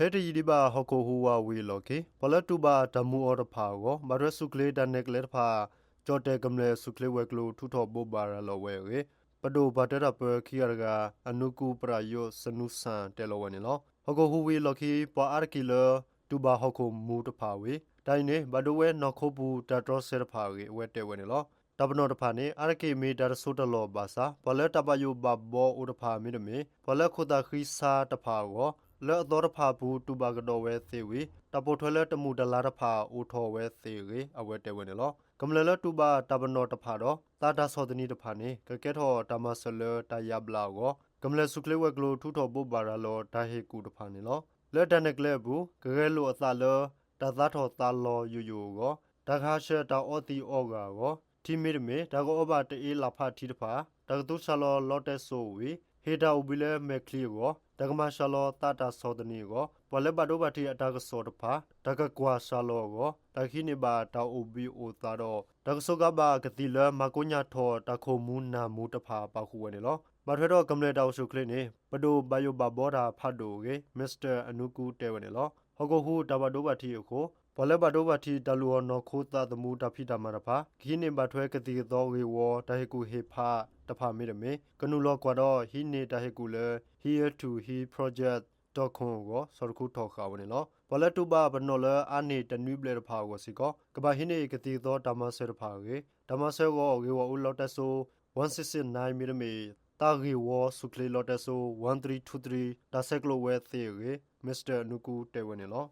မ့ၢ်တယံာ်ဒံးဘၣ် ဟီၣ်ခိၣ်ဟူးဝးဝံၤအလီၢ်ခံ ပှၤလၢတူၢ်ဘၣ်တၢ်မူအီၤတဖၣ်အဂီၢ် ဘၣ်ထွဲဆူၣ်ချ့တၢ်နဲၣ်ကျဲတဖၣ် ကၠီၣ်တဲၣ်ကမျၢၢ်ဆူၣ်ချ့ဝဲၤကျိၤ ထုးထီၣ်ဘိးဘၣ်ရၤလီၤဝဲအဂ့ၢ် ပဒိၣ်ပၢၢ်တၢတၢ်ပၢခံဂၤတဂၤ အနူကူပရၢ်ယိးစနူစၣ် တဲလီၤဝဲန့ၣ်လီၤ. ဟီၣ်ခိၣ်ဟူးဝံၤအလီၢ်ခံ ပှၤအါတက့ၢ်လၢ တူၢ်ဘၣ်ဟီၣ်ခိၣ်မူတဖၣ်ဝံၤ တၢ်အံၤန့ၣ် ဘၣ်ဒိဝဲနီၢ်ခိပူၤတၢ်တြီဆၢတဖၣ်အဂ့ၢ် အဝဲတဲဝဲန့ၣ်လီၤ. တၢ်ပနီၣ်တဖၣ်န့ၣ် အါတက့ၢ်မ့ၢ်တၢ်တစိၢ်တလီၢ်ဘၣ်ဆၣ် ပှၤလၢတၢ်ဘၣ်ယိၣ်ဘၣ်ဘီအိၣ်တဖၣ်မ့တမ့ၢ် ပှၤလၢခိၣ်သၣ်ဃံဆါတဖၣ်အဂီၢ် လၢအသီတဖၣ်အပူၤ တူၢ်ဘၣ်ကဒီးဝဲသ့ၣ်ဝံၤ တၢ်ပိာ်ထွဲလၢတမူးတလါတဖၣ် အိၣ်ထီၣ်ဝဲသ့ၣ်အဂ့ၢ် အဝဲတဲဝဲန့ၣ်လီၤ. ကမျၢၢ်လၢတူၢ်ဘၣ်တၢ်ပနီၣ်တဖၣ်ဒီး သးတၢ်ဆီၣ်သနံးတဖၣ်န့ၣ် ကကဲထီၣ်တၢ်မၤစၢၤလၢတၢ်ယါဘျါအဂီၢ် ကမျၢၢ်ဆူၣ်ချ့ဝဲၤကျိၤ ထုးထီၣ်ဘိးဘၣ်ရၤလီၤတၢ်ဟ့ၣ်ကူၣ်တဖၣ်န့ၣ်လီၤ. လၢတၢ်နဲၣ်ကျဲအပူၤ ကဂဲၤလိာ်အသးလၢ တၢ်သးထီၣ်သးလီၤယိာ်ယိာ်အဂီၢ် တၢ်ကဟးဆှဲးတၢ်အီသံးအီဂၤအဂီၢ် ထံမ့တမ့ၢ် တၢ်ကအီဘၣ်တအ့လးဖးထံတဖၣ် တၢ်ကသူစှၤလီၤလီတဲစိအဝံၤ ဟ့ၣ်တၢ်အိၣ်ဘှံးလၢမဲာ်ချံအဂီၢ် တၢ်ကမၤစှၤလီၤသးတၢ်ဆီၣ်သနံးအဂီၢ် ပှၤလၢဘၣ်ဒိဘၣ်ထံးအတၢ်ကစီၣ်တဖၣ် တၢ်ကကွၢ်စှၤလီၤအဂီၢ် တၢ်ကဟံးန့ၢ်ဘၣ်တၢ်အိၣ်ဘှံးအိၣ်သါဒီး တၢ်ကစူးကါဘၣ်ကသံၣ်လၢမၤကိညၢ်ထီၣ်တၢ်ခိၣ်မူနၢ်မူတဖၣ် ပာ်ဃုာ်ဝဲန့ၣ်လီၤ. ဘၣ်ထွဲဒီးကမျၢၢ်တၢ်အိၣ်ဆူၣ်ချ့န့ၣ် ပဒိၣ်ဘၣ်ယိၣ်ဘၣ်ဘီတၢ်ဖးဒိၣ်အဂ့ၢ် Mr အနူကူတဲဝဲန့ၣ်လီၤ. ဟီၣ်ခိၣ်ဟူးတၢ်ဘၣ်ဒိဘၣ်ထံးအဃိ ပှၤလၢဘၣ်ဒိဘၣ်ထံးတၢ်လူၢ်အီၣ်နီၢ်ခိသးသမူတၢ်ဖံးတၢ်မၤတဖၣ် ကဟံးန့ၢ်ဘၣ်ထွဲကသံၣ်ကသီဂ့ၢ်ဝီ တၢ်ဟ့ၣ်ကူၣ်ဟ့ၣ်ဖးတဖၣ်မ့တမ့ၢ် ကနုာ်လီၤကွၢ်ဒီးဟံးန့ၢ်တၢ်ဟ့ၣ်ကူၣ်လၢ Here to Here Project dot com အဂီၢ် ဆီၣ်တခူထီၣ်ဃာ်ဝဲန့ၣ်လီၤ. ပှၤလၢတူၢ်ဘၣ်ပနီၣ်လၢအါန့ၢ်တနွံဘျဲၣ်တဖၣ်အဂီၢ်စ့ၢ်ကီး ကဘၣ်ဟံးန့ၢ်ကသံၣ်ကသီတၢ်မၤစၢၤတဖၣ်အဂ့ၢ် တၢ်မၤစၢၤအဂီၢ် ဂ့ၢ်ဝီအိၣ်လီတဲစိ one six nine မ့တမ့ၢ် သးဂ့ၢ်ဝီဆူၣ်ချ့လီတဲစိ one three two three တၢ်ဆဲးကျိးဝဲသ့ၣ်အဂ့ၢ် Mr အနူကူတဲဝဲန့ၣ်လီၤ.